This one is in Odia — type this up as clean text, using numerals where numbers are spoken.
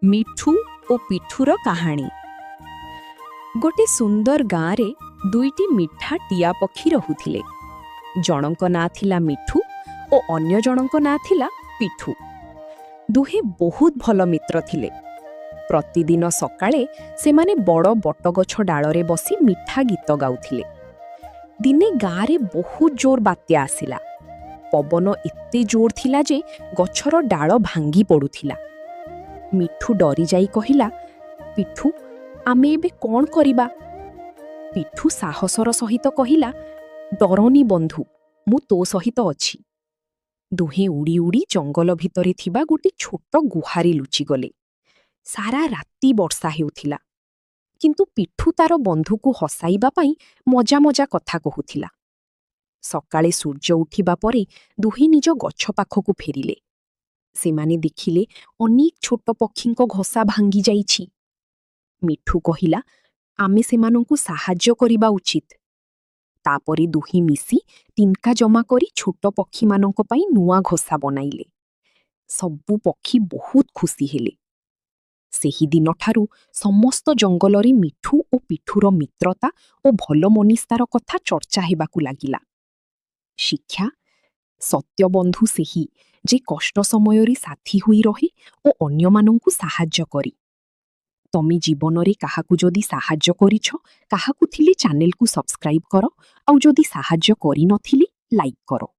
ମିଠୁ ଓ ପିଠୁର କାହାଣୀ। ଗୋଟେ ସୁନ୍ଦର ଗାଁରେ ଦୁଇଟି ମିଠା ଟିଆ ପକ୍ଷୀ ରହୁଥିଲେ। ଜଣଙ୍କ ନାଁ ଥିଲା ମିଠୁ ଓ ଅନ୍ୟ ଜଣଙ୍କ ନାଁ ଥିଲା ପିଠୁ। ଦୁହେଁ ବହୁତ ଭଲ ମିତ୍ର ଥିଲେ। ପ୍ରତିଦିନ ସକାଳେ ସେମାନେ ବଡ଼ ବଟଗଛ ଡାଳରେ ବସି ମିଠା ଗୀତ ଗାଉଥିଲେ। ଦିନେ ଗାଁରେ ବହୁତ ଜୋର ବାତ୍ୟା ଆସିଲା। ପବନ ଏତେ ଜୋର ଥିଲା ଯେ ଗଛର ଡାଳ ଭାଙ୍ଗି ପଡ଼ୁଥିଲା। ମିଠୁ ଡରିଯାଇ କହିଲା, "ପିଠୁ, ଆମେ ଏବେ କ'ଣ କରିବା?" ପିଠୁ ସାହସର ସହିତ କହିଲା, "ଡରନି ବନ୍ଧୁ, ମୁଁ ତୋ ସହିତ ଅଛି।" ଦୁହେଁ ଉଡ଼ି ଉଡ଼ି ଜଙ୍ଗଲ ଭିତରେ ଥିବା ଗୋଟେ ଛୋଟ ଗୁହାରେ ଲୁଚିଗଲେ। ସାରା ରାତି ବର୍ଷା ହେଉଥିଲା, କିନ୍ତୁ ପିଠୁ ତାର ବନ୍ଧୁକୁ ହସାଇବା ପାଇଁ ମଜା ମଜା କଥା କହୁଥିଲା। ସକାଳେ ସୂର୍ଯ୍ୟ ଉଠିବା ପରେ ଦୁହେଁ ନିଜ ଗଛ ପାଖକୁ ଫେରିଲେ। ସେମାନେ ଦେଖିଲେ, ଅନେକ ଛୋଟ ପକ୍ଷୀଙ୍କ ଘସା ଭାଙ୍ଗି ଯାଇଛି। ମିଠୁ କହିଲା, "ଆମେ ସେମାନଙ୍କୁ ସାହାଯ୍ୟ କରିବା ଉଚିତ।" ତାପରେ ଦୁହେଁ ମିଶି ତିନକା ଜମା କରି ଛୋଟ ପକ୍ଷୀମାନଙ୍କ ପାଇଁ ନୂଆ ଘସା ବନାଇଲେ। ସବୁ ପକ୍ଷୀ ବହୁତ ଖୁସି ହେଲେ। ସେହିଦିନଠାରୁ ସମସ୍ତ ଜଙ୍ଗଲରେ ମିଠୁ ଓ ପିଠୁର ମିତ୍ରତା ଓ ଭଲ ମନିସ୍ତାର କଥା ଚର୍ଚ୍ଚା ହେବାକୁ ଲାଗିଲା। ଶିକ୍ଷା: ସତ୍ୟବନ୍ଧୁ ସେହି ଯେ କଷ୍ଟ ସମୟରେ ସାଥୀ ହୋଇ ରହେ ଓ ଅନ୍ୟମାନଙ୍କୁ ସାହାଯ୍ୟ କରେ। ତମେ ଜୀବନରେ କାହାକୁ ଯଦି ସାହାଯ୍ୟ କରିଛ କାହାକୁ ଥିଲେ, ଚ୍ୟାନେଲକୁ ସବସ୍କ୍ରାଇବ୍ କର, ଆଉ ଯଦି ସାହାଯ୍ୟ କରିନଥିଲେ, ଲାଇକ୍ କର।